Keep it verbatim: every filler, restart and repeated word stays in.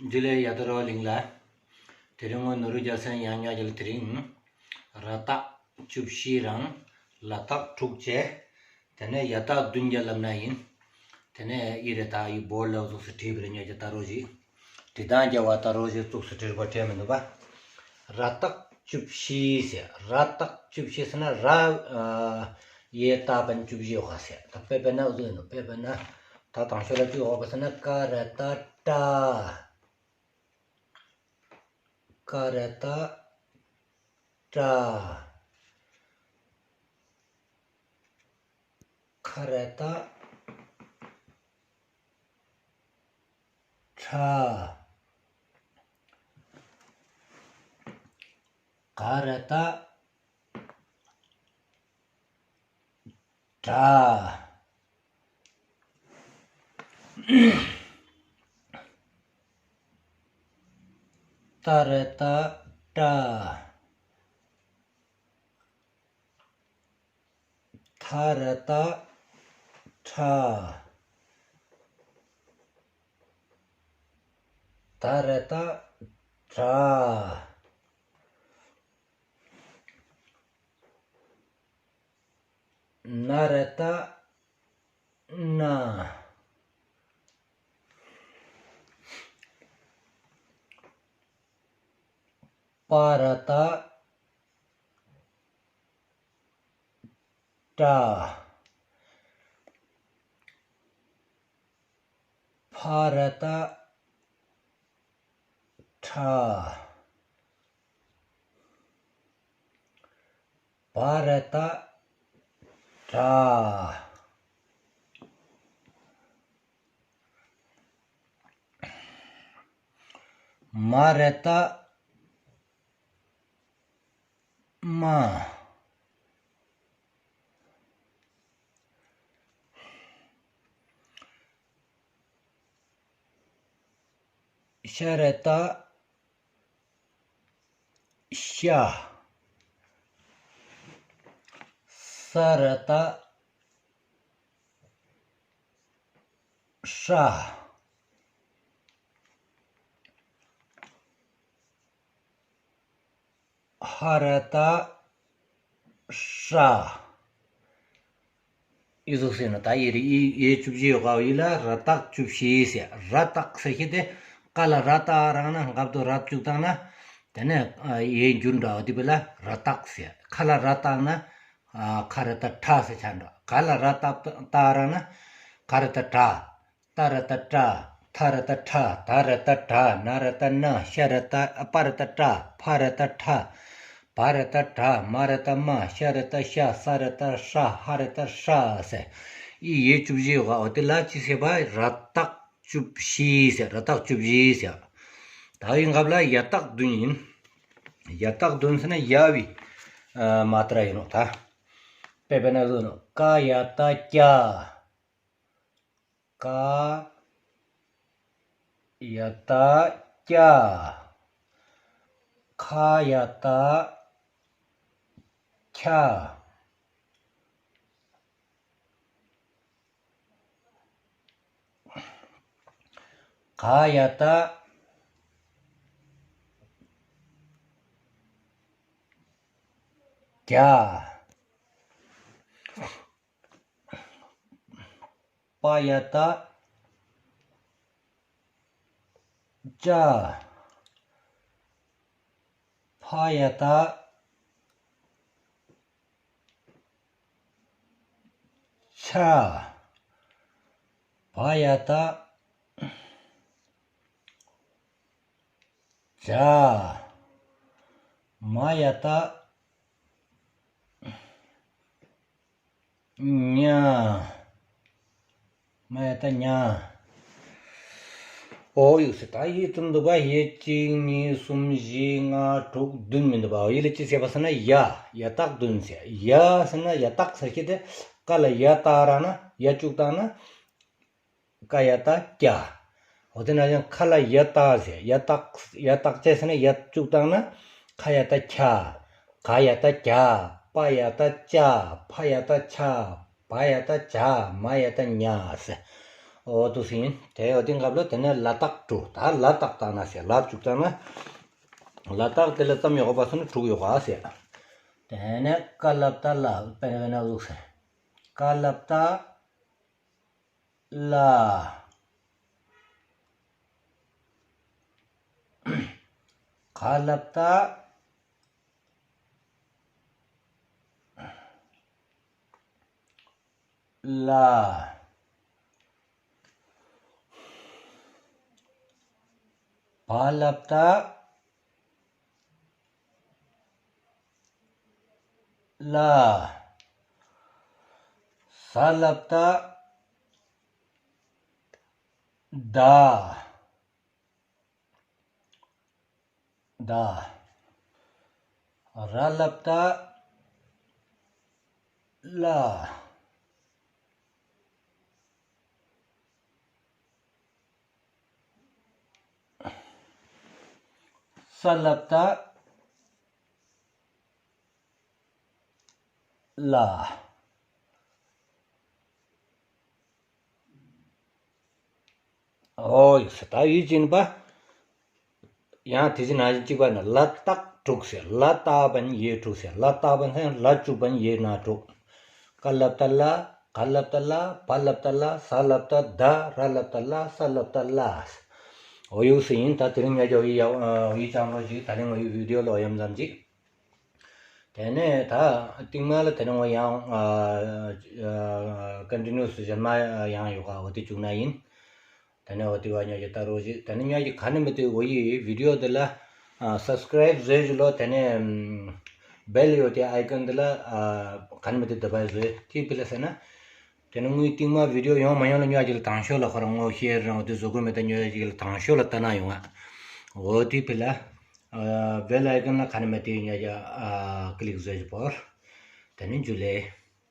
འཇུ་ལེ་ཡ་ད་རོ་ལིང་ལ། དེ་རིང་ངོ་ནོར་བུ་རྒྱལ་མཚན་ཡང་ཉག་རྒྱལ་དེ་རིང་། ར་བཏགས་བཅུ་བཞི་རང་། ལ་བཏགས་དྲུག་བཅས། དེ་ནས་ཡ་བཏགས་བདུན་བརྒྱ་ལབ་ན་ཡིན། དེ་ནས་ཨི་རེ་ད་ཡི་བོར་ལ་འོ་ཙུགས་སུ་བྲིས་པ་རེད་ཉག་རྒྱལ་ད་རོ་ཞིག་བྲིས་སྟངས་རྒྱལ་བ་ད་རོ་ཞིག་ཙུགས་སུ་བྲིས་པ་བྲིས་མི་འདུག་པ། ར་བཏགས་བཅུ་བཞི་ཟེར། ར་བཏགས་བཅུ་བཞི་ཟེར་ན་ར། ཡེ་ད་བན་བཅུ་བཞི་ཡོད་ཟེར། ད་དཔེ་དཔེར་ན་འུ་ཚོ་ཡིན་ནོ། དཔེ་དཔེར་ན་ད་དང་ཤོས་ལ་བཅུ་ཡོད་པ་ཟེར་ན་ཀ་ར་བཏགས་ཀྲ། ཀ་ར་བཏགས་ཀྲ། ཁ་ར་བཏགས་ཁྲ། ག་ར་བཏགས་གྲ། ཏ་ར་བཏགས་ཏྲ། ཐ་ར་བཏགས་ཐྲ། ད་ར་བཏགས་དྲ། ན་ར་བཏགས་ནྲ། པ་ར་བཏགས་པྲ། ཕ་ར་བཏགས་ཕྲ། བ་ར་བཏགས་བྲ། མ་ར་བཏགས་མྲ། ཤ་ར་བཏགས་ཤྲ། ས་ར་བཏགས་སྲ། ཧ་ར་བཏགས་ཧྲ། ཨི་ཟུག་ཟེར་ན་ད་ཡེ་རེ་ཡེ་བཅུ་བཞི་ཡོད་ག་ཡི་ལ་ར་བཏགས་བཅུ་བཞི་ཟེར། ར་བཏགས་ཟེར་ཁྱེད་དེ་ཀ་ལ་ར་བཏགས་རང་ན་འགབ་ཏུ་ར་བཅུག་བཏང་ན། དེ་ནས་ཡེ་འགྱུར་འདྲ་བ་དེ་བས་ལ་ར་བཏགས་ཟེར། ཁ་ལ་ར་བཏགས་ན་ཁ་ར་བཏགས་ཁྲ་ཟེར་ཆ་འདྲ། ག་ལ་ར་བཏགས་རང་ན་ག་ར་བཏགས་གྲ། ཏ་ར་བཏགས་ཏྲ། ཐ་ར་བཏགས་ཐྲ། ད་ར་བཏགས་ཏྲ། ན་ར་བཏགས་ནྲ། ཤ་ར་བཏགས་པ་ར་བཏགས་པྲ། ཕ་ར་བཏགས་ཕྲ། བ་ར་བཏགས་བྲ། མ་ར་བཏགས་མྲ། ཤ་ར་བཏགས་ཤྲ། ས་ར་བཏགས་སྲ། ཧ་ར་བཏགས་ཧྲ་ཟེར། ཨི་ཡེ་བཅུ་བཞི་ཡོད་ག་འོ་དེ་ལ་ཅི་ཟེར་བ། ར་བཏགས་བཅུ་བཞི་ཟེར། ར་བཏགས་བཅུ་བཞི་ཟེར། ད་ཡིན་སྐབས་ལ་ཡ་བཏགས་བདུན་ཡིན། ཡ་བཏགས་བདུན་ཟེར་ན་ཡ་བའི་མ་ཏྲ་ཡིན་ནོ་ད། དཔེ་དཔེར་ན་བཟོ་ནོ། ཀ་ཡ་བཏགས་ཀྱ། ཀ་ཡ་བཏགས་ཀྱ། ཁ་ཡ་བཏགས་ཁྱ། ག་ཡ་བཏགས་གྱ། པ་ཡ་བཏགས་པྱ། ཕ་ཡ་བཏགས་པྱ། བ་ཡ་བཏགས་བྱ། མ་ཡ་བཏགས་མྱ། མ་ཡ་བཏགས་མྱ། ཨོ་ཡོད་ཟེར། ད་ཡིད་དུ་འདུག་པ། ཡིད་གཅིག་གཉིས་གསུམ་བཞི་ལྔ་དྲུག་བདུན་མི་འདུག་པ། ཡིད་ལ་ཅི་ཟེར་བ་ཟེར་ན་ཡ། ཡ་བཏགས་བདུན་ཟེར། ཡ་ཟེར་ན་ཡ་བཏགས་ཟེར་ཁྱེད་དེ་ཀ་ལ་ཡ་བཏགས་རང་ན་ཡ་བཅུག་བཏང་ན། ཀ་ཡ་བཏགས་ཀྱ། འོ་དེ་ན་ཡང་ཁ་ལ་ཡ་བཏགས་ཟེར། ཡ་བཏགས་ཡ་བཏགས་ཅེས་ཟེར་ན་ཡ་བཅུག་བཏང་ན་ཁ་ཡ་བཏགས་ཁྱ། ག་ཡ་བཏགས་གྱ། པ་ཡ་བཏགས་པྱ། ཕ་ཡ་བཏགས་ཕྱ། བ་ཡ་བཏགས་བྱ། མ་ཡ་བཏགས་མྱ་ཟེར། འོ་དུ་སིན་དེ་འོ་དེ་འགབ་ལ་དེ་ནས་ལ་དག་དྲུག་ད་ལ་དག་དག་ན་ཟེར་ལ་བཅུག་ད་ན་ལ་དག་དེ་ལ་ཙམ་ཡོག་པ་སོ་ན་དྲུག་ཡོག་ཟེར། དེ་ནས་ཀ་ལབ་ད་ལ་པེ་ན་པེ་ན་ཟུག་ཟེར། ཀ་ལབ་ད་ལ། ཁ་ལབ་ད་ལ། བ་ལབ་ད་ལ། ས་ལབ་ད་ད། ད། ར་ལབ་ད་ལ། ས་ལབ་ད་ལ། ཨོ་ཡོད་ས་ད་ཡིད་ཅིན་པ། ཡང་དེ་ཅི་ན་ཅིག་པ་ན་ལ་དག་དྲུག་ཟེར། ལ་དག་པན་ཡེ་དྲུག་ཟེར། ལ་དག་པན་ལ་བཅུག་པན་ཡེ་ན་དྲུག་ཀ་ལབ་ད་ལ། ག་ལབ་ད་ལ། བ་ལབ་ད་ལ། ས་ལབ་ད་ད། ར་ལབ་ད་ལ། ས་ལབ་ད་ལ། ཨོ་ཡོད་ས་ཡིན། ད་དེ་རིང་ཉ་ཇོ་ཡི་ཡ་ཡི་ཅང་ལོ་ཅིག་ད་རིང་ངོ་ཡི་བི་ཌིའོ་ལོ་ཡམ་ཙམ་ཅིག་དེ་ནས་ད་རྟིང་མ་ལ་དེ་ནས་ངོ་ཡང་ཀོན་ཊི་ནིའུ་སི་གཞན་མ་ཡང་ཡོད་ག་འོ་དེ་བཅུག་ན་ཡིན། དེ་ནས་འོ་དེ་བ་ཉ་ཅི་ལྟ་རོགས་ཞིག་དེ་ནས་ཉ་ཅི་ག་ནས་མི་དེ་འོ་ཡི་བི་ཌིའོ་དེ་ལ་སབ་སི་ཀ་རའིབ་བཟོས་ཞུ་ལོ། དེ་ནས་བེལ་ཡོད་དེ་ཨའི་ཀོན་དེ་ལ་ག་ནས་མི་དེ་དེ་བ་བཟོས་དེ་ཕི་ལ་ཟེར་ན། དེ་ནས་ངོ་ཡི་རྟིང་མ་བི་ཌིའོ་ཡོང་མ་ཡོང་ལ་ཉ་ཅི་ལ་དང་ཤོས་ལ་ཁོ་རང་ངོ་ཤེར་རང་འོ་དེ་བཟོ་དགོས་མེད་ད་ཉ་ཅི་ལ་དང་ཤོས་ལ་ལྟ་ན་ཡོང་ང་འོ་དེ་ཕི་ལ། བེལ་ཨའི་ཀོན་ལ་ག་ནས་མི་དེ་ཉ་ཅི་ཀི་ལིག་བཟོས་ཞུ་བོར། དེ་ནས་འཇུ་ལེ།